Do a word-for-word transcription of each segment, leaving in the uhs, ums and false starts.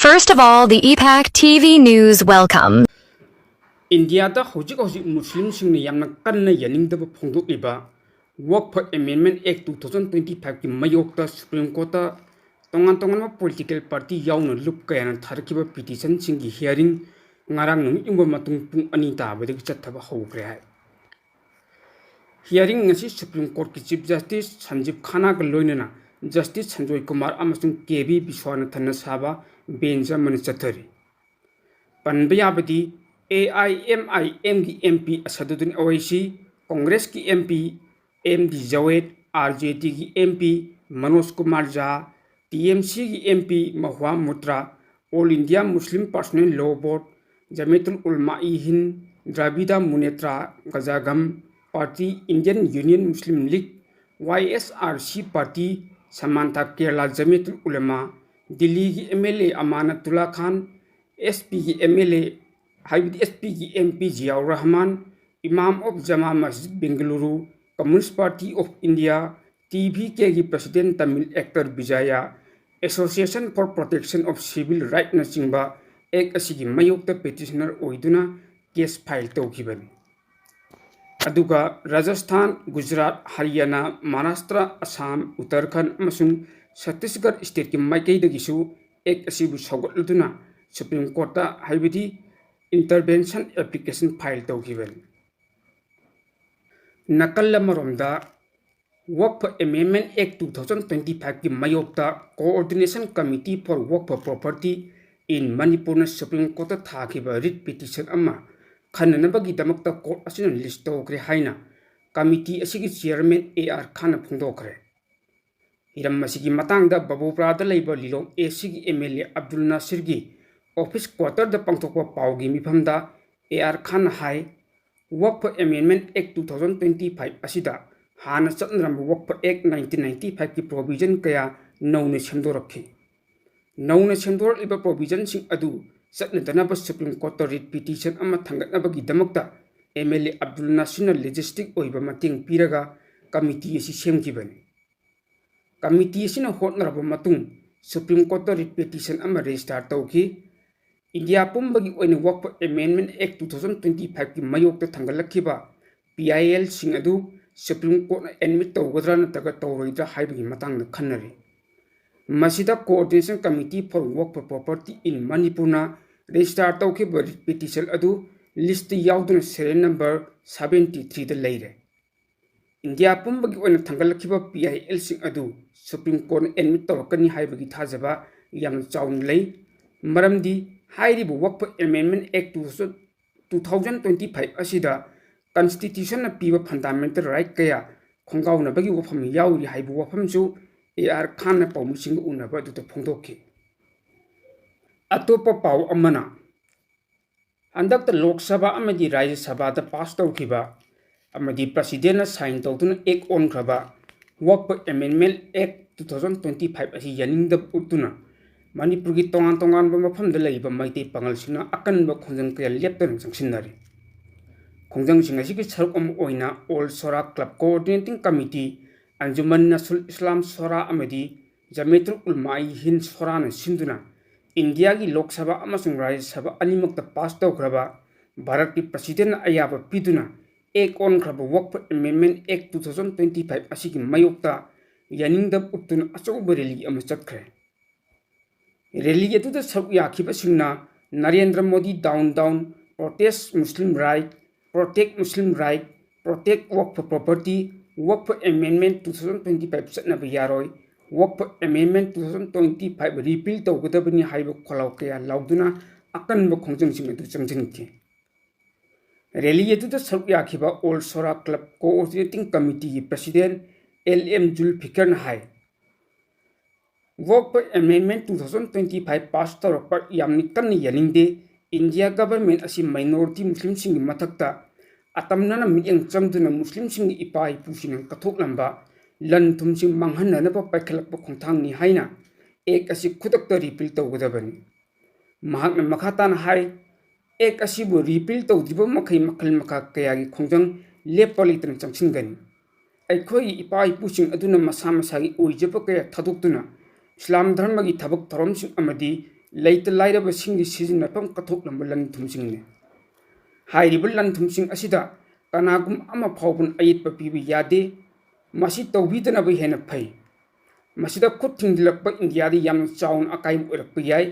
First of all, the E PAC T V News welcome. ꯏꯟꯗꯤꯌꯥꯗ ꯍꯧꯖꯤꯛ ꯍꯧꯖꯤꯛ ꯃꯨꯁꯂꯤꯝꯁꯤꯡꯅ ꯌꯥꯝꯅ ꯀꯟꯅ ꯌꯥꯅꯤꯡꯗꯕ ꯐꯣꯡꯗꯣꯛꯂꯤꯕ Waqf Amendment Act two thousand twenty five ꯀꯤ ꯃꯥꯌꯣꯛꯇ ꯁꯨꯄ꯭ꯔꯤꯝ ꯀꯣꯔꯠꯇ ꯇꯣꯉꯥꯟ ꯇꯣꯉꯥꯟꯕ ꯄꯣꯂꯤꯇꯤꯀꯦꯜ ꯄꯥꯔꯇꯤ ꯌꯥꯎꯅ ꯂꯨꯞ ꯀꯌꯥꯅ ꯊꯥꯔꯛꯈꯤꯕ ꯄꯤꯇꯤꯁꯟꯁꯤꯡꯒꯤ ꯍꯤꯌꯥꯔꯤꯡ ꯉꯔꯥꯡ ꯅꯨꯃꯤꯠ ꯌꯨꯡꯕ ꯃꯇꯨꯡ ꯄꯨꯡ ꯑꯅꯤ ꯇꯥꯕꯗꯒꯤ ꯆꯠꯊꯕ ꯍꯧꯈ꯭ꯔꯦ ꯍꯥꯏ꯫ ꯍꯤꯌꯥꯔꯤꯡ ꯑꯁꯤ ꯁꯨꯄ꯭ꯔꯤꯝ ꯀꯣꯔꯠꯀꯤ ꯆꯤꯐ ꯖꯁꯇꯤꯁ ꯁꯟꯖꯤꯕ ꯈꯥꯅꯥꯒ ꯂꯣꯏꯅꯅ ꯖꯁꯇꯤꯁ ꯁꯟꯖꯣꯏ ꯀꯨꯃꯥꯔ ꯑꯃꯁꯨꯡ ꯀꯦ ꯕꯤ ꯕꯤꯁ꯭ꯋꯥꯅꯥꯊꯟꯅ ꯁꯥꯕ ꯕꯦꯟꯆ ꯑꯃꯅ ꯆꯠꯊꯔꯤ꯫ ꯄꯟꯕ ꯌꯥꯕꯗꯤ ꯑꯦ ꯑꯥꯏ ꯑꯦꯝ ꯑꯥꯏ ꯑꯦꯝꯒꯤ ꯑꯦꯝ ꯄꯤ ꯑꯁꯗꯨꯗꯤꯟ ꯑꯣꯋꯩꯁꯤ, ꯀꯣꯡꯒ꯭ꯔꯦꯁꯀꯤ M P M D Jawed, R J ꯗꯤꯒꯤ M P Manoj Kumar Jha, T M ꯁꯤꯒꯤ M P Mahua Moitra, all India Muslim personal law board, Jamiat Ulama-e Hind, Dravida Munnetra Kazhagam party, Indian union Muslim league, Y S R C party, Samastha Kerala Jamiat Ulama, ꯗꯤꯜꯂꯤꯒꯤ M L ꯑꯦ ꯑꯃꯥꯅꯇꯨꯜꯂꯥ ꯈꯥꯟ, ꯑꯦꯁ ꯄꯤꯒꯤ M L ꯑꯦ, ꯍꯥꯏꯕꯗꯤ S ꯄꯤꯒꯤ M P Ziaur Rahman, imam of Jama Masjid Bengaluru, communist party of India, T V ꯀꯦꯒꯤ president Tamil actor Vijay, Association for Protection of Civil Rightꯅꯆꯤꯡꯕ act ꯑꯁꯤꯒꯤ ꯃꯥꯌꯣꯛꯇ ꯄꯦꯇꯤꯁꯅꯔ ꯑꯣꯏꯗꯨꯅ case file ꯇꯧꯈꯤꯕꯅꯤ꯫ ꯑꯗꯨꯒ ꯔꯥꯖꯁꯊꯥꯟ, ꯒꯨꯖꯔꯥꯠ, ꯍꯔꯤꯌꯥꯅꯥ, ꯃꯍꯥꯔꯥꯁꯇ꯭ꯔ, ꯑꯁꯥꯝ, ꯎꯠꯇꯔꯈꯟꯗ ꯑꯃꯁꯨꯡ ꯁꯠꯇꯤꯁꯒꯔ ꯁ꯭ꯇꯦꯠꯀꯤ ꯃꯥꯏꯀꯩꯗꯒꯤꯁꯨ ꯑꯦꯛ ꯑꯁꯤꯕꯨ ꯁꯧꯒꯠꯂꯗꯨꯅ ꯁꯨꯄ꯭ꯔꯤꯝ ꯀꯣꯔꯠꯇ, ꯍꯥꯏꯕꯗꯤ ꯏꯟꯇꯔꯚꯦꯟꯁꯟ ꯑꯦꯄ꯭ꯂꯤꯀꯦꯁꯟ ꯐꯥꯏꯜ ꯇꯧꯈꯤꯕꯅꯤ꯫ ꯅꯥꯀꯜ ꯑꯃꯔꯣꯝꯗ, Waqf Amendment Act two thousand twenty fiveꯀꯤ ꯃꯥꯌꯣꯛꯇ Coordination Committee for Waqf Property in Manipurꯅ ꯁꯨꯄ꯭ꯔꯤꯝ ꯀꯣꯔꯠꯇ ꯊꯥꯈꯤꯕ ꯔꯤꯠ ꯄꯤꯇꯤꯁꯟ ꯑꯃ ꯈꯟꯅꯅꯕꯒꯤꯗꯃꯛꯇ ꯀꯣꯔꯠ ꯑꯁꯤꯅ ꯂꯤꯁ ꯇꯧꯈ꯭ꯔꯦ ꯍꯥꯏꯅ ꯀꯃꯤꯇꯤ ꯑꯁꯤꯒꯤ ꯆꯤꯌꯔꯃꯦꯟ ꯑꯦ ꯑꯥꯔ ꯈꯥꯟꯅ ꯐꯣꯡꯗꯣꯛꯈ꯭ꯔꯦ꯫ ꯍꯤꯔꯝ ꯑꯁꯤꯒꯤ ꯃꯇꯥꯡꯗ ꯕꯕꯨꯄ꯭ꯔꯥꯗ ꯂꯩꯕ ꯂꯤꯂꯣꯡ ꯑꯦ ꯁꯤꯒꯤ ꯑꯦꯝ ꯑꯦꯜ ꯑꯦ ꯑꯕꯗꯨꯜ ꯅꯥꯁꯤꯔꯒꯤ ꯑꯣꯐꯤꯁ ꯀ꯭ꯋꯥꯇꯔꯗ ꯄꯥꯡꯊꯣꯛꯄ ꯄꯥꯎꯒꯤ ꯃꯤꯐꯝꯗ ꯑꯦ ꯑꯥꯔ ꯈꯥꯟꯅ ꯍꯥꯏ, Waqf Amendment Act two thousand twenty five ꯑꯁꯤꯗ ꯍꯥꯟꯅ ꯆꯠꯅꯔꯝꯕ Waqf Act nineteen ninety fiveꯀꯤ provision ꯀꯌꯥ ꯅꯧꯅ ꯁꯦꯝꯗꯣꯔꯛꯈꯤ꯫ ꯅꯧꯅ ꯁꯦꯝꯗꯣꯔꯛꯂꯤꯕ provisionꯁꯤꯡ ꯑꯗꯨ ꯆꯠꯅꯗꯅꯕ ꯁꯨꯄ꯭ꯔꯤꯝ ꯀꯣꯔꯠꯇ ꯔꯤꯠ ꯄꯤꯇꯤꯁꯟ ꯑꯃ ꯊꯥꯡꯒꯠꯅꯕꯒꯤꯗꯃꯛꯇ ꯑꯦꯝ ꯑꯦꯜ ꯑꯦ ꯑꯕꯗꯨꯜ ꯅꯥꯁꯤꯔꯅ ꯂꯣꯖꯤꯁꯇꯤꯛ ꯑꯣꯏꯕ ꯃꯇꯦꯡ ꯄꯤꯔꯒ ꯀꯃꯤꯇꯤ ꯑꯁꯤ ꯁꯦꯝꯈꯤꯕꯅꯤ꯫ ꯀꯃꯤꯇꯤ ꯑꯁꯤꯅ ꯍꯣꯠꯅꯔꯕ ꯃꯇꯨꯡ, Supreme Courtꯇ writ petition ꯑꯃ register ꯇꯧꯈꯤ꯫ ꯏꯟꯗꯤꯌꯥ ꯄꯨꯝꯕꯒꯤ ꯑꯣꯏꯅ Waqf Amendment Act two thousand twenty fiveꯀꯤ ꯃꯥꯌꯣꯛꯇ ꯊꯥꯡꯒꯠꯂꯛꯈꯤꯕ P I Lꯁꯤꯡ ꯑꯗꯨ Supreme Courtꯅ admit ꯇꯧꯒꯗ꯭ꯔꯥ ꯅꯠꯇ꯭ꯔꯒ ꯇꯧꯔꯣꯏꯗ꯭ꯔꯥ ꯍꯥꯏꯕꯒꯤ ꯃꯇꯥꯡꯗ ꯈꯟꯅꯔꯤ꯫ ꯃꯁꯤꯗ Coordination Committee for Waqf Property in Manipurꯅ register ꯇꯧꯈꯤꯕ petition ꯑꯗꯨ listꯇ ꯌꯥꯎꯗꯨꯅ serial number seventy threeꯗ ꯂꯩꯔꯦ꯫ ꯏꯟꯗꯤꯌꯥ ꯄꯨꯝꯕꯒꯤ ꯑꯣꯏꯅ ꯊꯥꯡꯒꯠꯂꯛꯈꯤꯕ P I Lꯁꯤꯡ ꯑꯗꯨ Supreme Courtꯅ admit ꯇꯧꯔꯛꯀꯅꯤ ꯍꯥꯏꯕꯒꯤ ꯊꯥꯖꯕ ꯌꯥꯝꯅ ꯆꯥꯎꯅ ꯂꯩ꯫ ꯃꯔꯝꯗꯤ ꯍꯥꯏꯔꯤꯕ Waqf Amendment Act two thousand twenty five ꯑꯁꯤꯗ Constitutionꯅ ꯄꯤꯕ fundamental right ꯀꯌꯥ ꯈꯣꯡꯒꯥꯎꯅꯕꯒꯤ ꯋꯥꯐꯝ ꯌꯥꯎꯔꯤ ꯍꯥꯏꯕ ꯋꯥꯐꯝꯁꯨ A R Khanꯅ ꯄꯥꯎꯃꯤꯁꯤꯡꯒ ꯎꯅꯕ ꯑꯗꯨꯗ ꯐꯣꯡꯗꯣꯛꯈꯤ꯫ ꯑꯇꯣꯞꯄ ꯄꯥꯎ ꯑꯃꯅ, ꯍꯟꯗꯛꯇ ꯂꯣꯛ ꯁꯚꯥ ꯑꯃꯗꯤ ꯔꯥꯖ꯭ꯌ ꯁꯚꯥꯗ pass ꯇꯧꯈꯤꯕ ꯑꯃꯗꯤ Presidentꯅ sign ꯇꯧꯗꯨꯅ Act ꯑꯣꯟꯈ꯭ꯔꯕ Waqf Amendment Act two thousand twenty five ꯑꯁꯤ ꯌꯥꯅꯤꯡꯗꯕ ꯎꯠꯇꯨꯅ ꯃꯅꯤꯄꯨꯔꯒꯤ ꯇꯣꯉꯥꯟ ꯇꯣꯉꯥꯟꯕ ꯃꯐꯝꯗ ꯂꯩꯔꯤꯕ ꯃꯩꯇꯩ ꯄꯥꯉꯜꯁꯤꯡꯅ ꯑꯀꯟꯕ ꯈꯣꯡꯖꯪ ꯀꯌꯥ ꯂꯦꯞꯇꯅ ꯆꯪꯁꯤꯟꯅꯔꯤ꯫ ꯈꯣꯡꯖꯪꯁꯤꯡ ꯑꯁꯤꯒꯤ ꯁꯔꯨꯛ ꯑꯃ ꯑꯣꯏꯅ All Sora Club Coordinating Committee, Anjuman Nasul Islam Sora ꯑꯃꯗꯤ Jamiatul Ulama-e Hind Sorana ꯁꯤꯟꯗꯨꯅ ꯏꯟꯗꯤꯌꯥꯒꯤ ꯂꯣꯛ ꯁꯚꯥ ꯑꯃꯁꯨꯡ ꯔꯥꯖ꯭ꯌ ꯁꯚꯥ ꯑꯅꯤꯃꯛꯇ pass ꯇꯧꯈ꯭ꯔꯕ, ꯚꯥꯔꯠꯀꯤ Presidentꯅ ꯑꯌꯥꯕ ꯄꯤꯗꯨꯅ Act ꯑꯣꯟꯈ꯭ꯔꯕ Waqf Amendment Act two thousand twenty five ꯑꯁꯤꯒꯤ ꯃꯥꯌꯣꯛꯇ ꯌꯥꯅꯤꯡꯗꯕ ꯎꯠꯇꯨꯅ ꯑꯆꯧꯕ rally ꯑꯃ ꯆꯠꯈ꯭ꯔꯦ꯫ Rally ꯑꯗꯨꯗ ꯁꯔꯨꯛ ꯌꯥꯈꯤꯕꯁꯤꯡꯅ Narendra Modi down down, protect Muslim right, protect Muslim right, protect Waqf property, Waqf Amendment two thousand twenty five ꯆꯠꯅꯕ ꯌꯥꯔꯣꯏ, Waqf Amendment two thousand twenty five repeal ꯇꯧꯒꯗꯕꯅꯤ ꯍꯥꯏꯕ ꯈꯣꯜꯂꯥꯎ ꯀꯌꯥ ꯂꯥꯎꯗꯨꯅ ꯑꯀꯟꯕ ꯈꯣꯡꯖꯪꯁꯤꯡ ꯑꯗꯨ ꯆꯪꯁꯤꯟꯈꯤ꯫ Rally ꯑꯗꯨꯗ ꯁꯔꯨꯛ ꯌꯥꯈꯤꯕ All Sora Club Coordinating Committeeꯒꯤ President L M Zulfikarꯅ ꯍꯥꯏ, Waqf Amendment two thousand twenty five pass ꯇꯧꯔꯛꯄ ꯌꯥꯝꯅ ꯀꯟꯅ ꯌꯥꯅꯤꯡꯗꯦ꯫ India government ꯑꯁꯤ minority Muslimꯁꯤꯡꯒꯤ ꯃꯊꯛꯇ ꯑꯇꯝꯅꯅ ꯃꯤꯠꯌꯦꯡ ꯆꯪꯗꯨꯅ Muslimꯁꯤꯡꯒꯤ ꯏꯄꯥ ꯏꯄꯨꯁꯤꯡꯅ ꯀꯠꯊꯣꯛꯂꯝꯕ ꯂꯟ ꯊꯨꯝꯁꯤꯡ ꯃꯥꯡꯍꯟꯅꯅꯕ ꯄꯥꯏꯈꯠꯂꯛꯄ ꯈꯣꯡꯊꯥꯡꯅꯤ ꯍꯥꯏꯅ Act ꯑꯁꯤ ꯈꯨꯗꯛꯇ repeal ꯇꯧꯒꯗꯕꯅꯤ꯫ ꯃꯍꯥꯛꯅ ꯃꯈꯥ ꯇꯥꯅ ꯍꯥꯏ, Act ꯑꯁꯤꯕꯨ repeal ꯇꯧꯗ꯭ꯔꯤꯕ ꯃꯈꯩ ꯃꯈꯜ ꯃꯈꯥ ꯀꯌꯥꯒꯤ ꯈꯣꯡꯖꯪ ꯂꯦꯞꯄ ꯂꯩꯇꯅ ꯆꯪꯁꯤꯟꯒꯅꯤ꯫ ꯑꯩꯈꯣꯏꯒꯤ ꯏꯄꯥ ꯏꯄꯨꯁꯤꯡ ꯑꯗꯨꯅ ꯃꯁꯥ ꯃꯁꯥꯒꯤ ꯑꯣꯏꯖꯕ ꯀꯌꯥ ꯊꯥꯗꯣꯛꯇꯨꯅ ꯏꯁꯂꯥꯝ ꯙꯔꯃꯒꯤ ꯊꯕꯛ ꯊꯧꯔꯝꯁꯤꯡ ꯑꯃꯗꯤ ꯂꯩꯇ ꯂꯥꯏꯔꯕꯁꯤꯡꯒꯤ ꯁꯤꯖꯤꯟꯅꯐꯝ ꯀꯠꯊꯣꯛꯂꯝꯕ ꯂꯟ ꯊꯨꯝꯁꯤꯡꯅꯤ꯫ ꯍꯥꯏꯔꯤꯕ ꯂꯟ ꯊꯨꯝꯁꯤꯡ ꯑꯁꯤꯗ ꯀꯅꯥꯒꯨꯝꯕ ꯑꯃ ꯐꯥꯎꯕꯅ ꯑꯌꯦꯠꯄ ꯄꯤꯕ ꯌꯥꯗꯦ꯫ ꯃꯁꯤ ꯇꯧꯕꯤꯗꯅꯕ ꯍꯦꯟꯅ ꯐꯩ꯫ ꯃꯁꯤꯗ ꯈꯨꯠ ꯊꯤꯡꯖꯤꯜꯂꯛꯄ ꯏꯟꯗꯤꯌꯥꯗ ꯌꯥꯝꯅ ꯆꯥꯎꯅ ꯑꯀꯥꯏꯕ ꯑꯣꯏꯔꯛꯄ ꯌꯥꯏ꯫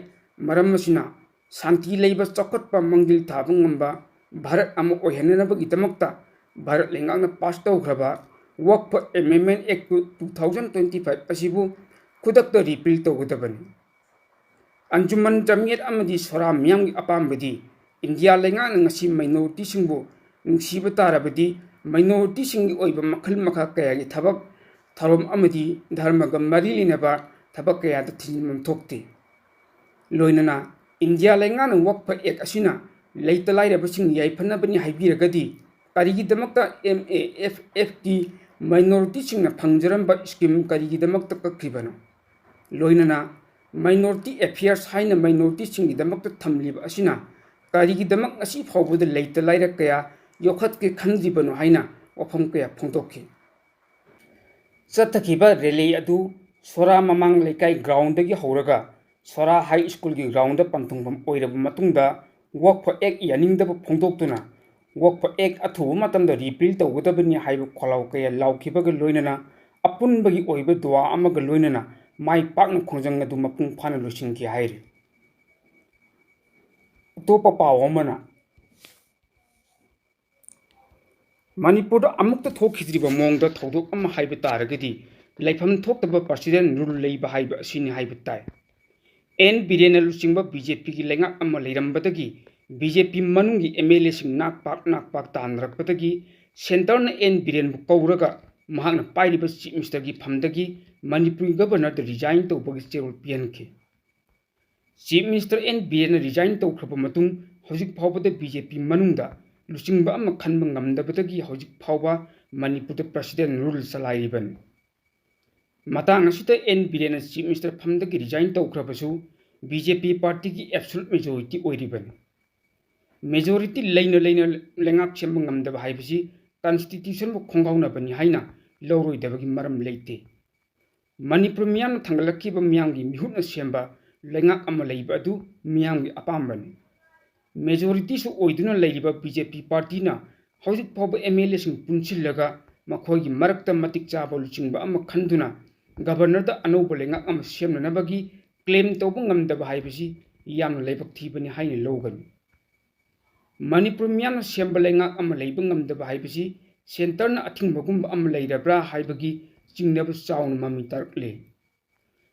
ꯃꯔꯝ ꯑꯁꯤꯅ ꯁꯥꯟꯇꯤ ꯂꯩꯕ, ꯆꯥꯎꯈꯠꯄ, ꯃꯪꯖꯤꯜ ꯊꯥꯕ ꯉꯝꯕ ꯚꯥꯔꯠ ꯑꯃ ꯑꯣꯏꯍꯟꯅꯅꯕꯒꯤꯗꯃꯛꯇ ꯚꯥꯔꯠ ꯂꯩꯉꯥꯛꯅ ꯄꯥꯁ ꯇꯧꯈ꯭ꯔꯕ Waqf Amendment Act two thousand twenty five ꯑꯁꯤꯕꯨ ꯈꯨꯗꯛꯇ ꯔꯤꯄꯤꯜ ꯇꯧꯒꯗꯕꯅꯤ꯫ ꯑꯟꯖꯨꯃꯟ ꯖꯃꯤꯌꯠ ꯑꯃꯗꯤ ꯁꯣꯔꯥ ꯃꯤꯌꯥꯝꯒꯤ ꯑꯄꯥꯝꯕꯗꯤ ꯏꯟꯗꯤꯌꯥ ꯂꯩꯉꯥꯛꯅ ꯉꯁꯤ ꯃꯥꯏꯅꯣꯔꯤꯇꯤꯁꯤꯡꯕꯨ ꯅꯨꯡꯁꯤꯕ ꯇꯥꯔꯕꯗꯤ ꯃꯥꯏꯅꯣꯔꯤꯇꯤꯁꯤꯡꯒꯤ ꯑꯣꯏꯕ ꯃꯈꯜ ꯃꯈꯥ ꯀꯌꯥꯒꯤ ꯊꯕꯛ ꯊꯧꯔꯝ ꯑꯃꯗꯤ ꯙꯔꯃꯒ ꯃꯔꯤ ꯂꯩꯅꯕ ꯊꯕꯛ ꯀꯌꯥꯗ ꯊꯤꯡꯖꯤꯟꯐꯝ ꯊꯣꯛꯇꯦ꯫ ꯂꯣꯏꯅꯅ ꯏꯟꯗꯤꯌꯥ ꯂꯩꯉꯥꯛꯅ Waqf Act ꯑꯁꯤꯅ ꯂꯩꯇ ꯂꯥꯏꯔꯕꯁꯤꯡ ꯌꯥꯏꯐꯅꯕꯅꯤ ꯍꯥꯏꯕꯤꯔꯒꯗꯤ ꯀꯔꯤꯒꯤꯗꯃꯛꯇ M A F F ꯀꯤ ꯃꯥꯏꯅꯣꯔꯤꯇꯤꯁꯤꯡꯅ ꯐꯪꯖꯔꯝꯕ ꯁ꯭ꯀꯤꯝ ꯀꯔꯤꯒꯤꯗꯃꯛꯇ ꯀꯛꯈꯤꯕꯅꯣ? ꯂꯣꯏꯅꯅ ꯃꯥꯏꯅꯣꯔꯤꯇꯤ ꯑꯦꯐꯤꯌꯔꯁ ꯍꯥꯏꯅ ꯃꯥꯏꯅꯣꯔꯤꯇꯤꯁꯤꯡꯒꯤꯗꯃꯛꯇ ꯊꯝꯂꯤꯕ ꯑꯁꯤꯅ ꯀꯔꯤꯒꯤꯗꯃꯛ ꯉꯁꯤ ꯐꯥꯎꯕꯗ ꯂꯩꯇ ꯂꯥꯏꯔ ꯀꯌꯥ ꯌꯣꯛꯈꯠꯀꯦ ꯈꯟꯗ꯭ꯔꯤꯕꯅꯣ ꯍꯥꯏꯅ ꯋꯥꯐꯝ ꯀꯌꯥ ꯐꯣꯡꯗꯣꯛꯈꯤ꯫ ꯆꯠꯊꯈꯤꯕ ꯔꯦꯂꯤ ꯑꯗꯨ ꯁꯣꯔꯥ ꯃꯃꯥꯡ ꯂꯩꯀꯥꯏ ꯒ꯭ꯔꯥꯎꯟꯗꯒꯤ ꯍꯧꯔꯒ ꯁꯣꯔꯥ ꯍꯥꯏ ꯁ꯭ꯀꯨꯜꯒꯤ ꯒ꯭ꯔꯥꯎꯟꯗ ꯄꯟꯊꯨꯡꯐꯝ ꯑꯣꯏꯔꯕ ꯃꯇꯨꯡꯗ Waqf Act ꯌꯥꯅꯤꯡꯗꯕ ꯐꯣꯡꯗꯣꯛꯇꯨꯅ Waqf Act ꯑꯊꯨꯕ ꯃꯇꯝꯗ ꯔꯤꯄꯤꯜ ꯇꯧꯒꯗꯕꯅꯤ ꯍꯥꯏꯕ ꯈꯣꯜꯂꯥꯎ ꯀꯌꯥ ꯂꯥꯎꯈꯤꯕꯒ ꯂꯣꯏꯅꯅ ꯑꯄꯨꯟꯕꯒꯤ ꯑꯣꯏꯕ ꯗꯨꯋꯥ ꯑꯃꯒ ꯂꯣꯏꯅꯅ ꯃꯥꯏ ꯄꯥꯛꯅ ꯈꯣꯡꯖꯪ ꯑꯗꯨ ꯃꯄꯨꯡ ꯐꯥꯅ ꯂꯣꯏꯁꯤꯟꯈꯤ ꯍꯥꯏꯔꯤ꯫ ꯑꯇꯣꯞꯄ ꯄꯥꯎ ꯑꯃꯅ, ꯃꯅꯤꯄꯨꯔꯗ ꯑꯃꯨꯛꯇ ꯊꯣꯛꯈꯤꯗ꯭ꯔꯤꯕ ꯃꯑꯣꯡꯗ ꯊꯧꯗꯣꯛ ꯑꯃ ꯍꯥꯏꯕ ꯇꯥꯔꯒꯗꯤ ꯂꯩꯐꯝ ꯊꯣꯛꯇꯕ president rule ꯂꯩꯕ ꯍꯥꯏꯕ ꯑꯁꯤꯅꯤ ꯍꯥꯏꯕ ꯇꯥꯏ꯫ ꯑꯦꯟ ꯕꯤꯔꯦꯟꯅ ꯂꯨꯆꯤꯡꯕ B J P ꯒꯤ ꯂꯩꯉꯥꯛ ꯑꯃ ꯂꯩꯔꯝꯕꯗꯒꯤ B J P ꯃꯅꯨꯡꯒꯤ M L A ꯁꯤꯡ ꯅꯥꯛ ꯄꯥꯛ ꯅꯥꯛ ꯄꯥꯛ ꯇꯥꯟꯅꯔꯛꯄꯗꯒꯤ centre ꯅ ꯑꯦꯟ ꯕꯤꯔꯦꯟꯕꯨ ꯀꯧꯔꯒ ꯃꯍꯥꯛꯅ ꯄꯥꯏꯔꯤꯕ Chief Minister ꯒꯤ ꯐꯝꯗꯒꯤ ꯃꯅꯤꯄꯨꯔꯒꯤ Governor ꯗ resign ꯇꯧꯕꯒꯤ ꯆꯦꯔꯣꯜ ꯄꯤꯍꯟꯈꯤ꯫ Chief Minister ꯑꯦꯟ ꯕꯤꯔꯦꯟꯅ resign ꯇꯧꯈ꯭ꯔꯕ ꯃꯇꯨꯡ ꯍꯧꯖꯤꯛ ꯐꯥꯎꯕꯗ B J P ꯃꯅꯨꯡꯗ ꯂꯨꯆꯤꯡꯕ ꯑꯃ ꯈꯟꯕ ꯉꯝꯗꯕꯗꯒꯤ ꯍꯧꯖꯤꯛ ꯐꯥꯎꯕ ꯃꯅꯤꯄꯨꯔꯗ president rule ꯆꯂꯥꯏꯔꯤꯕꯅꯤ꯫ ꯃꯇꯥꯡ ꯑꯁꯤꯗ ꯑꯦꯟ ꯕꯤꯔꯦꯟꯅ Chief Minister ꯐꯝꯗꯒꯤ resign ꯇꯧꯈ꯭ꯔꯕꯁꯨ B J P party ꯒꯤ absolute majority ꯑꯣꯏꯔꯤꯕꯅꯤ꯫ Majority ꯂꯩꯅ ꯂꯩꯅ ꯂꯩꯉꯥꯛ ꯁꯦꯝꯕ ꯉꯝꯗꯕ ꯍꯥꯏꯕꯁꯤ constitution ꯕꯨ ꯈꯣꯡꯒꯥꯎꯅꯕꯅꯤ ꯍꯥꯏꯅ ꯂꯧꯔꯣꯏꯗꯕꯒꯤ ꯃꯔꯝ ꯂꯩꯇꯦ꯫ ꯃꯅꯤꯄꯨꯔ ꯃꯤꯌꯥꯝꯅ ꯊꯥꯡꯒꯠꯂꯛꯈꯤꯕ ꯃꯤꯌꯥꯝꯒꯤ ꯃꯤꯍꯨꯠꯅ ꯁꯦꯝꯕ ꯂꯩꯉꯥꯛ ꯑꯃ ꯂꯩꯕ ꯑꯗꯨ ꯃꯤꯌꯥꯝꯒꯤ ꯑꯄꯥꯝꯕꯅꯤ꯫ ꯃꯦꯖꯣꯔꯤꯇꯤꯁꯨ ꯑꯣꯏꯗꯨꯅ ꯂꯩꯔꯤꯕ ꯕꯤ ꯖꯦ ꯄꯤ ꯄꯥꯔꯇꯤꯅ ꯍꯧꯖꯤꯛ ꯐꯥꯎꯕ ꯑꯦꯝ ꯑꯦꯜ ꯑꯦꯁꯤꯡ ꯄꯨꯟꯁꯤꯜꯂꯒ ꯃꯈꯣꯏꯒꯤ ꯃꯔꯛꯇ ꯃꯇꯤꯛ ꯆꯥꯕ ꯂꯨꯆꯤꯡꯕ ꯑꯃ ꯈꯟꯗꯨꯅ ꯒꯕꯔꯅꯔꯗ ꯑꯅꯧꯕ ꯂꯩꯉꯥꯛ ꯑꯃ ꯁꯦꯝꯅꯅꯕꯒꯤ ꯀ꯭ꯂꯦꯝ ꯇꯧꯕ ꯉꯝꯗꯕ ꯍꯥꯏꯕꯁꯤ ꯌꯥꯝꯅ ꯂꯥꯏꯕꯛ ꯊꯤꯕꯅꯤ ꯍꯥꯏꯅ ꯂꯧꯒꯅꯤ꯫ ꯃꯅꯤꯄꯨꯔ ꯃꯤꯌꯥꯝꯅ ꯁꯦꯝꯕ ꯂꯩꯉꯥꯛ ꯑꯃ ꯂꯩꯕ ꯉꯝꯗꯕ ꯍꯥꯏꯕꯁꯤ ꯁꯦꯟꯇꯔꯅ ꯑꯊꯤꯡꯕꯒꯨꯝꯕ ꯑꯃ ꯂꯩꯔꯕ꯭ꯔꯥ ꯍꯥꯏꯕꯒꯤ ꯆꯤꯡꯅꯕ ꯆꯥꯎꯅ ꯃꯃꯤ ꯇꯥꯔꯛꯂꯦ꯫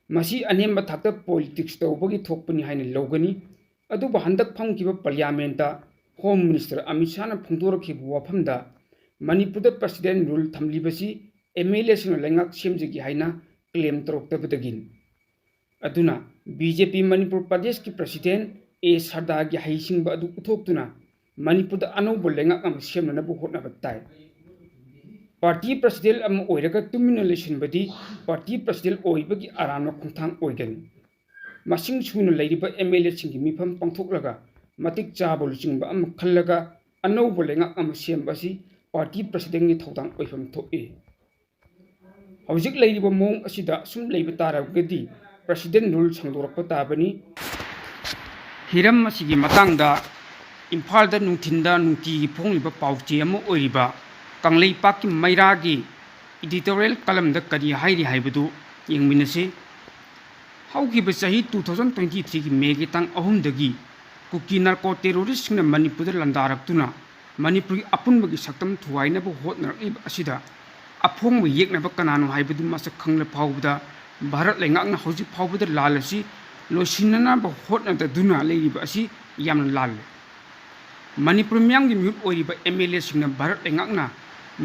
ꯃꯁꯤ ꯑꯅꯦꯝꯕ ꯊꯥꯛꯇ ꯄꯣꯂꯤꯇꯤꯛꯁ ꯇꯧꯕꯒꯤ ꯊꯣꯛꯄꯅꯤ ꯍꯥꯏꯅ ꯂꯧꯒꯅꯤ꯫ ꯑꯗꯨꯕꯨ ꯍꯟꯗꯛ ꯐꯝꯈꯤꯕ ꯄꯥꯔꯂꯤꯌꯥꯃꯦꯟꯇ ꯍꯣꯝ ꯃꯤꯅꯤꯁꯇꯔ ꯑꯃꯤꯠ ꯁꯥꯍꯅ ꯐꯣꯡꯗꯣꯔꯛꯈꯤꯕ ꯋꯥꯐꯝꯗ ꯃꯅꯤꯄꯨꯔꯗ ꯄ꯭ꯔꯁꯤꯗꯦꯟ ꯔꯨꯜ ꯊꯝꯂꯤꯕꯁꯤ ꯑꯦꯝ ꯑꯦꯜ ꯑꯦꯁꯤꯡꯅ ꯂꯩꯉꯥꯛ ꯁꯦꯝꯖꯒꯦ ꯍꯥꯏꯅ ꯀ꯭ꯂꯦꯝ ꯇꯧꯔꯛꯇꯕꯗꯒꯤꯅꯤ꯫ ꯑꯗꯨꯅ ꯕꯤ ꯖꯦ ꯄꯤ ꯃꯅꯤꯄꯨꯔ ꯄ꯭ꯔꯗꯦꯁꯀꯤ ꯄ꯭ꯔꯁꯤꯗꯦꯟ ꯑꯦ ꯁꯔꯗꯥꯒꯤ ꯍꯩꯁꯤꯡꯕ ꯑꯗꯨ ꯎꯠꯊꯣꯛꯇꯨꯅ ꯃꯅꯤꯄꯨꯔꯗ ꯑꯅꯧꯕ ꯂꯩꯉꯥꯛ ꯑꯃ ꯁꯦꯝꯅꯅꯕ ꯍꯣꯠꯅꯕ ꯇꯥꯏ꯫ ꯄꯥꯔꯇꯤ ꯄ꯭ꯔꯁꯤꯗꯦꯟ ꯑꯃ ꯑꯣꯏꯔꯒ ꯇꯨꯃꯤꯟꯅ ꯂꯩꯁꯤꯟꯕꯗꯤ ꯄꯥꯔꯇꯤ ꯄ꯭ꯔꯁꯤꯗꯦꯟ ꯑꯣꯏꯕꯒꯤ ꯑꯔꯥꯟꯕ ꯈꯣꯡꯊꯥꯡ ꯑꯣꯏꯒꯅꯤ꯫ ꯃꯁꯤꯡ ꯁꯨꯅ ꯂꯩꯔꯤꯕ ꯑꯦꯝ ꯑꯦꯜ ꯑꯦꯁꯤꯡꯒꯤ ꯃꯤꯐꯝ ꯄꯥꯡꯊꯣꯛꯂꯒ ꯃꯇꯤꯛ ꯆꯥꯕ ꯂꯨꯆꯤꯡꯕ ꯑꯃ ꯈꯜꯂꯒ ꯑꯅꯧꯕ ꯂꯩꯉꯥꯛ ꯑꯃ ꯁꯦꯝꯕ ꯑꯁꯤ ꯄꯥꯔꯇꯤ ꯄ꯭ꯔꯁꯤꯗꯦꯟꯒꯤ ꯊꯧꯗꯥꯡ ꯑꯣꯏꯐꯝ ꯊꯣꯛꯏ꯫ ꯍꯧꯖꯤꯛ ꯂꯩꯔꯤꯕ ꯃꯑꯣꯡ ꯑꯁꯤꯗ ꯁꯨꯝ ꯂꯩꯕ ꯇꯥꯔꯒꯗꯤ ꯄ꯭ꯔꯁꯤꯗꯦꯟ ꯔꯨꯜ ꯁꯥꯡꯗꯣꯔꯛꯄ ꯇꯥꯕꯅꯤ꯫ ꯍꯤꯔꯝ ꯑꯁꯤꯒꯤ ꯃꯇꯥꯡꯗ ꯏꯝꯐꯥꯜꯗ ꯅꯨꯡꯊꯤꯟꯗ ꯅꯨꯡꯇꯤꯒꯤ ꯐꯣꯡꯂꯤꯕ ꯄꯥꯎꯆꯦ ꯑꯃ ꯑꯣꯏꯔꯤꯕ ꯀꯪꯂꯩꯄꯥꯛꯀꯤ ꯃꯩꯔꯥꯒꯤ ꯏꯗꯤꯇꯣꯔꯤꯌꯦꯜ ꯀꯂꯝꯗ ꯀꯔꯤ ꯍꯥꯏꯔꯤ ꯍꯥꯏꯕꯗꯨ ꯌꯦꯡꯃꯤꯟꯅꯁꯤ꯫ ꯍꯧꯈꯤꯕ ꯆꯍꯤ two thousand twenty threeꯒꯤ ꯃꯦꯒꯤ ꯇꯥꯡ ꯑꯍꯨꯝꯗꯒꯤ ꯀꯨꯀꯤ ꯅꯥꯔꯀꯣ ꯇꯦꯔꯣꯔꯤꯁꯁꯤꯡꯅ ꯃꯅꯤꯄꯨꯔꯗ ꯂꯥꯟꯗꯥꯔꯛꯇꯨꯅ ꯃꯅꯤꯄꯨꯔꯒꯤ ꯑꯄꯨꯟꯕꯒꯤ ꯁꯛꯇꯝ ꯊꯨꯒꯥꯏꯅꯕ ꯍꯣꯠꯅꯔꯛꯂꯤꯕ ꯑꯁꯤꯗ ꯑꯐꯣꯡꯕ ꯌꯦꯛꯅꯕ ꯀꯅꯥꯅꯣ ꯍꯥꯏꯕꯗꯨ ꯃꯁꯛ ꯈꯪꯂ ꯐꯥꯎꯕꯗ ꯚꯥꯔꯠ ꯂꯩꯉꯥꯛꯅ ꯍꯧꯖꯤꯛ ꯐꯥꯎꯕꯗ ꯂꯥꯜ ꯑꯁꯤ ꯂꯣꯏꯁꯤꯟꯅꯅꯕ ꯍꯣꯠꯅꯗꯨꯅ ꯂꯩꯔꯤꯕ ꯑꯁꯤ ꯌꯥꯝꯅ ꯂꯥꯜꯂꯦ꯫ ꯃꯅꯤꯄꯨꯔ ꯃꯤꯌꯥꯝꯒꯤ ꯃꯤꯍꯨꯠ ꯑꯣꯏꯔꯤꯕ ꯑꯦꯝ ꯑꯦꯜ ꯑꯦꯁꯤꯡꯅ ꯚꯥꯔꯠ ꯂꯩꯉꯥꯛꯅ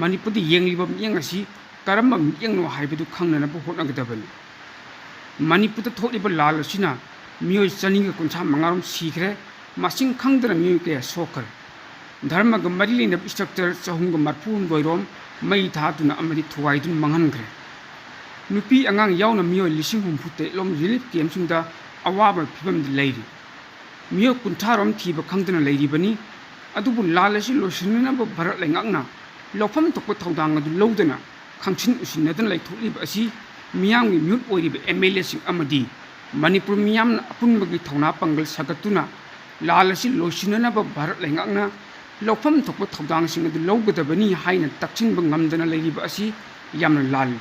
ꯃꯅꯤꯄꯨꯔꯗ ꯌꯦꯡꯂꯤꯕ ꯃꯤꯠꯌꯦꯡ ꯑꯁꯤ ꯀꯔꯝꯕ ꯃꯤꯠꯌꯦꯡꯅꯣ ꯍꯥꯏꯕꯗꯨ ꯈꯪꯅꯅꯕ ꯍꯣꯠꯅꯒꯗꯕꯅꯤ꯫ ꯃꯅꯤꯄꯨꯔꯗ ꯊꯣꯛꯂꯤꯕ ꯂꯥꯜ ꯑꯁꯤꯅ ꯃꯤꯑꯣꯏ ꯆꯅꯤꯒ ꯀꯨꯟꯊ꯭ꯔꯥ ꯃꯉꯥꯔꯣꯝ ꯁꯤꯈ꯭ꯔꯦ, ꯃꯁꯤꯡ ꯈꯪꯗꯅ ꯃꯤꯑꯣꯏ ꯀꯌꯥ ꯁꯣꯛꯈ꯭ꯔꯦ꯫ ꯙꯔꯃꯒ ꯃꯔꯤ ꯂꯩꯅꯕ ꯏꯁꯇ꯭ꯔꯛꯆꯔ ꯆꯍꯨꯝꯒ ꯃꯔꯤꯐꯨ ꯍꯨꯝꯗꯣꯏꯔꯣꯝ ꯃꯩ ꯊꯥꯗꯨꯅ ꯑꯃꯗꯤ ꯊꯨꯒꯥꯏꯗꯨꯅ ꯃꯥꯡꯍꯟꯈ꯭ꯔꯦ꯫ ꯅꯨꯄꯤ ꯑꯉꯥꯡ ꯌꯥꯎꯅ ꯃꯤꯑꯣꯏ ꯂꯤꯁꯤꯡ ꯍꯨꯝꯐꯨ ꯇꯔꯦꯠꯂꯣꯝ ꯔꯤꯂꯤꯐ ꯀꯦꯝꯞꯁꯤꯡꯗ ꯑꯋꯥꯕ ꯐꯤꯕꯝꯗ ꯂꯩꯔꯤ꯫ ꯃꯤꯑꯣꯏ ꯀꯨꯟꯊ꯭ꯔꯥꯔꯣꯝ ꯊꯤꯕ ꯈꯪꯗꯅ ꯂꯩꯔꯤꯕꯅꯤ꯫ ꯑꯗꯨꯕꯨ ꯂꯥꯜ ꯑꯁꯤ ꯂꯣꯏꯁꯤꯟꯅꯅꯕ ꯚꯥꯔꯠ ꯂꯩꯉꯥꯛꯅ ꯂꯧꯐꯝ ꯊꯣꯛꯄ ꯊꯧꯗꯥꯡ ꯑꯗꯨ ꯂꯧꯗꯅ ꯈꯪꯁꯤꯟ ꯎꯁꯤꯟꯅꯗꯅ ꯂꯩꯊꯣꯛꯂꯤꯕ ꯑꯁꯤ ꯃꯤꯌꯥꯝꯒꯤ ꯃꯤꯍꯨꯠ ꯑꯣꯏꯔꯤꯕ ꯑꯦꯝ ꯑꯦꯜ ꯑꯦꯁꯤꯡ ꯑꯃꯗꯤ ꯃꯅꯤꯄꯨꯔ ꯃꯤꯌꯥꯝꯅ ꯑꯄꯨꯟꯕꯒꯤ ꯊꯧꯅꯥ ꯄꯥꯡꯒꯜ ꯁꯥꯒꯠꯇꯨꯅ ꯂꯥꯜ ꯑꯁꯤ ꯂꯣꯏꯁꯤꯟꯅꯅꯕ ꯚꯥꯔꯠ ꯂꯩꯉꯥꯛꯅ ꯂꯧꯐꯝ ꯊꯣꯛꯄ ꯊꯧꯗꯥꯡꯁꯤꯡ ꯑꯗꯨ ꯂꯧꯒꯗꯕꯅꯤ ꯍꯥꯏꯅ ꯇꯛꯁꯤꯟꯕ ꯉꯝꯗꯅ ꯂꯩꯔꯤꯕ ꯑꯁꯤ ꯌꯥꯝꯅ ꯂꯥꯜꯂꯤ꯫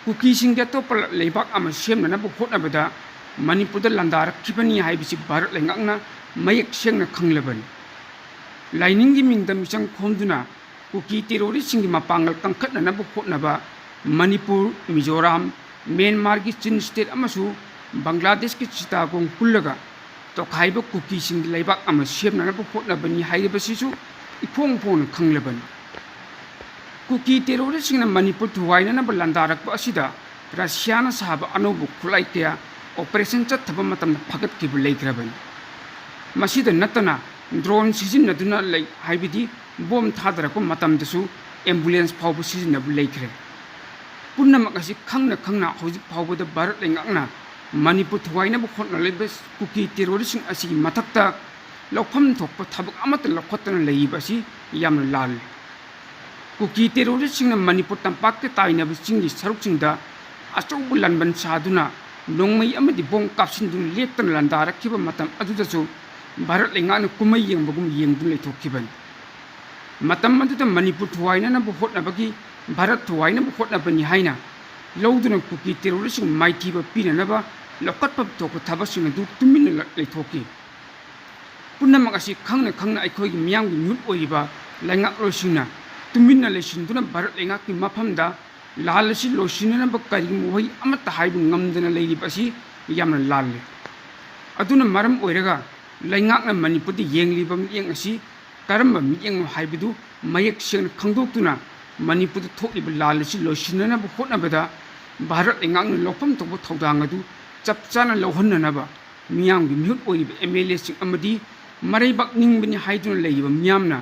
ꯀꯨꯀꯤꯁꯤꯡꯗꯤ ꯑꯇꯣꯞꯄ ꯂꯩꯕꯥꯛ ꯑꯃ ꯁꯦꯝꯅꯅꯕ ꯍꯣꯠꯅꯕꯗ ꯃꯅꯤꯄꯨꯔꯗ ꯂꯥꯟꯗꯥꯔꯛꯈꯤꯕꯅꯤ ꯍꯥꯏꯕꯁꯤ ꯚꯥꯔꯠ ꯂꯩꯉꯥꯛꯅ ꯃꯌꯦꯛ ꯁꯦꯡꯅ ꯈꯪꯂꯕꯅꯤ꯫ ꯂꯥꯏꯅꯤꯡꯒꯤ ꯃꯤꯡꯗ ꯃꯤꯆꯪ ꯈꯣꯝꯗꯨꯅ ꯀꯨꯀꯤ ꯇꯦꯔꯣꯔꯤꯁꯁꯤꯡꯒꯤ ꯃꯄꯥꯡꯒꯜ ꯀꯟꯈꯠꯅꯅꯕ ꯍꯣꯠꯅꯕ ꯃꯅꯤꯄꯨꯔ, ꯃꯤꯖꯣꯔꯥꯝ, ꯃ꯭ꯌꯥꯟꯃꯥꯔꯒꯤ ꯆꯤꯟ ꯁ꯭ꯇꯦꯠ ꯑꯃꯁꯨ ꯕꯪꯒ꯭ꯂꯥꯗꯦꯁꯀꯤ ꯆꯤꯇꯥꯒꯣꯡ ꯄꯨꯜꯂꯒ ꯇꯣꯈꯥꯏꯕ ꯀꯨꯀꯤꯁꯤꯡꯒꯤ ꯂꯩꯕꯥꯛ ꯑꯃ ꯁꯦꯝꯅꯅꯕ ꯍꯣꯠꯅꯕꯅꯤ ꯍꯥꯏꯔꯤꯕꯁꯤꯁꯨ ꯏꯐꯣꯡ ꯐꯣꯡꯅ ꯈꯪꯂꯕꯅꯤ꯫ ꯀꯨꯀꯤ ꯇꯦꯔꯣꯔꯤꯁꯁꯤꯡꯅ ꯃꯅꯤꯄꯨꯔ ꯊꯨꯒꯥꯏꯅꯅꯕ ꯂꯥꯟꯗꯥꯔꯛꯄ ꯑꯁꯤꯗ ꯔꯁꯤꯌꯥꯅ ꯁꯥꯕ ꯑꯅꯧꯕ ꯈꯨꯠꯂꯥꯏ ꯀꯌꯥ ꯑꯣꯄꯔꯦꯁꯟ ꯆꯠꯊꯕ ꯃꯇꯝꯗ ꯐꯒꯠꯈꯤꯕ ꯂꯩꯈ꯭ꯔꯕꯅꯤ꯫ ꯃꯁꯤꯗ ꯅꯠꯇꯅ ꯗ꯭ꯔꯣꯟ ꯁꯤꯖꯤꯟꯅꯗꯨꯅ ꯂꯩ, ꯍꯥꯏꯕꯗꯤ ꯕꯣꯝ ꯊꯥꯗꯔꯛꯄ ꯃꯇꯝꯗꯁꯨ ꯑꯦꯝꯕꯨꯂꯦꯟꯁ ꯐꯥꯎꯕ ꯁꯤꯖꯤꯟꯅꯕ ꯂꯩꯈ꯭ꯔꯦ꯫ ꯄꯨꯝꯅꯃꯛ ꯑꯁꯤ ꯈꯪꯅ ꯈꯪꯅ ꯍꯧꯖꯤꯛ ꯐꯥꯎꯕꯗ ꯚꯥꯔꯠ ꯂꯩꯉꯥꯛꯅ ꯃꯅꯤꯄꯨꯔ ꯊꯨꯒꯥꯏꯅꯕ ꯍꯣꯠꯅꯔꯤꯕ ꯀꯨꯀꯤ ꯇꯦꯔꯣꯔꯤꯁꯁꯤꯡ ꯑꯁꯤꯒꯤ ꯃꯊꯛꯇ ꯂꯧꯐꯝ ꯊꯣꯛꯄ ꯊꯕꯛ ꯑꯃꯠꯇ ꯂꯧꯈꯠꯇꯅ ꯂꯩꯔꯤꯕ ꯑꯁꯤ ꯌꯥꯝꯅ ꯂꯥꯜꯂꯤ꯫ ꯀꯨꯀꯤ ꯇꯦꯔꯣꯔꯤꯁꯁꯤꯡꯅ ꯃꯅꯤꯄꯨꯔ ꯇꯝꯄꯥꯛꯇ ꯇꯥꯏꯅꯕ ꯆꯤꯡꯒꯤ ꯁꯔꯨꯛꯁꯤꯡꯗ ꯑꯆꯧꯕ ꯂꯥꯟꯕꯟ ꯁꯥꯗꯨꯅ ꯅꯣꯡꯃꯩ ꯑꯃꯗꯤ ꯕꯣꯝ ꯀꯥꯞꯁꯤꯟꯗꯨꯅ ꯂꯦꯞꯇꯅ ꯂꯥꯟꯗꯥꯔꯛꯈꯤꯕ ꯃꯇꯝ ꯑꯗꯨꯗꯁꯨ ꯚꯥꯔꯠ ꯂꯩꯉꯥꯛꯅ ꯀꯨꯝꯍꯩ ꯌꯦꯡꯕꯒꯨꯝ ꯌꯦꯡꯗꯨꯅ ꯂꯩꯊꯣꯛꯈꯤꯕꯅꯤ꯫ ꯃꯇꯝ ꯑꯗꯨꯗ ꯃꯅꯤꯄꯨꯔ ꯊꯨꯒꯥꯏꯅꯅꯕ ꯍꯣꯠꯅꯕꯒꯤ, ꯚꯥꯔꯠ ꯊꯨꯒꯥꯏꯅꯕ ꯍꯣꯠꯅꯕꯅꯤ ꯍꯥꯏꯅ ꯂꯧꯗꯨꯅ ꯀꯨꯀꯤ ꯇꯦꯔꯣꯔꯤꯁꯁꯤꯡ ꯃꯥꯏꯊꯤꯕ ꯄꯤꯅꯅꯕ ꯂꯧꯈꯠꯐꯝ ꯊꯣꯛꯄ ꯊꯕꯛꯁꯤꯡ ꯑꯗꯨ ꯇꯨꯃꯤꯟꯅ ꯂ-, ꯂꯩꯊꯣꯛꯈꯤ꯫ ꯄꯨꯝꯅꯃꯛ ꯑꯁꯤ ꯈꯪꯅ ꯈꯪꯅ ꯑꯩꯈꯣꯏꯒꯤ ꯃꯤꯌꯥꯝꯒꯤ ꯃꯤꯍꯨꯠ ꯑꯣꯏꯔꯤꯕ ꯂꯩꯉꯥꯛꯂꯣꯏꯁꯤꯡꯅ ꯇꯨꯃꯤꯟꯅ ꯂꯩꯁꯤꯟꯗꯨꯅ ꯚꯥꯔꯠ ꯂꯩꯉꯥꯛꯀꯤ ꯃꯐꯝꯗ ꯂꯥꯜ ꯑꯁꯤ ꯂꯣꯏꯁꯤꯟꯅꯅꯕ ꯀꯔꯤꯒꯨꯝꯕ ꯋꯥꯍꯩ ꯑꯃꯠꯇ ꯍꯥꯏꯕ ꯉꯝꯗꯅ ꯂꯩꯔꯤꯕ ꯑꯁꯤ ꯌꯥꯝꯅ ꯂꯥꯜꯂꯤ꯫ ꯑꯗꯨꯅ ꯃꯔꯝ ꯑꯣꯏꯔꯒ ꯂꯩꯉꯥꯛꯅ ꯃꯅꯤꯄꯨꯔꯗ ꯌꯦꯡꯂꯤꯕ ꯃꯤꯠꯌꯦꯡ ꯑꯁꯤ ꯀꯔꯝꯕ ꯃꯤꯠꯌꯦꯡꯅꯣ ꯍꯥꯏꯕꯗꯨ ꯃꯌꯦꯛ ꯁꯦꯡꯅ ꯈꯪꯗꯣꯛꯇꯨꯅ ꯃꯅꯤꯄꯨꯔꯗ ꯊꯣꯛꯂꯤꯕ ꯂꯥꯜ ꯑꯁꯤ ꯂꯣꯏꯁꯤꯟꯅꯅꯕ ꯍꯣꯠꯅꯕꯗ ꯚꯥꯔꯠ ꯂꯩꯉꯥꯛꯅ ꯂꯧꯐꯝ ꯊꯣꯛꯄ ꯊꯧꯗꯥꯡ ꯑꯗꯨ ꯆꯞ ꯆꯥꯅ ꯂꯧꯍꯟꯅꯅꯕ ꯃꯤꯌꯥꯝꯒꯤ ꯃꯤꯍꯨꯠ ꯑꯣꯏꯔꯤꯕ ꯑꯦꯝ ꯑꯦꯜ ꯑꯦꯁꯤꯡ ꯑꯃꯗꯤ ꯃꯔꯩꯕꯥꯛ ꯅꯤꯡꯕꯅꯤ ꯍꯥꯏꯗꯨꯅ ꯂꯩꯔꯤꯕ ꯃꯤꯌꯥꯝꯅ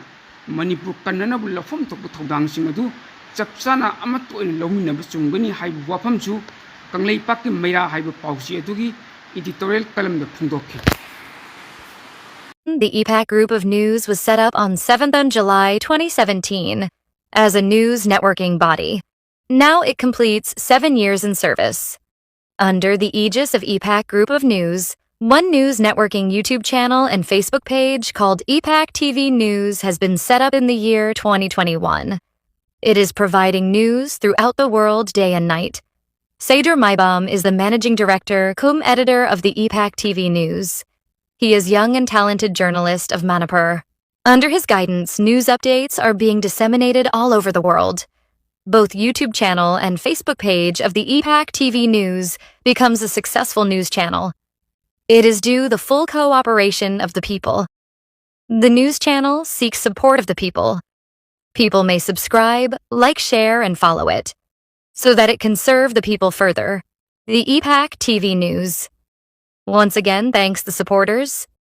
ꯃꯅꯤꯄꯨꯔ ꯀꯟꯅꯅꯕ ꯂꯧꯐꯝ ꯊꯣꯛꯄ ꯊꯧꯗꯥꯡꯁꯤꯡ ꯑꯗꯨ ꯆꯞ ꯆꯥꯅ ꯑꯃꯠꯇ ꯑꯣꯏꯅ ꯂꯧꯃꯤꯟꯅꯕ ꯆꯨꯝꯒꯅꯤ ꯍꯥꯏꯕ ꯋꯥꯐꯝꯁꯨ ꯀꯪꯂꯩꯄꯥꯛꯀꯤ ꯃꯩꯔꯥ ꯍꯥꯏꯕ ꯄꯥꯎꯆꯦ ꯑꯗꯨꯒꯤ editorial columnꯗ ꯐꯣꯡꯗꯣꯛꯈꯤ꯫ The E PAC Group of News was set up on seventh of July twenty seventeen as a news networking body. Now it completes seven years in service. Under the aegis of E PAC Group of News, One News Networking YouTube channel and Facebook page called E PAC T V News has been set up in the year twenty twenty-one. It is providing news throughout the world day and night. Seydoor Maibam is the managing director cum editor of the E PAC T V News. He is young and talented journalist of Manipur. Under his guidance, news updates are being disseminated all over the world. Both YouTube channel and Facebook page of the E PAC T V News becomes a successful news channel. It is due the full cooperation of the people. The news channel seeks support of the people. People may subscribe, like, share, and follow it so that it can serve the people further. The E PAC T V News. Once again, thanks the supporters.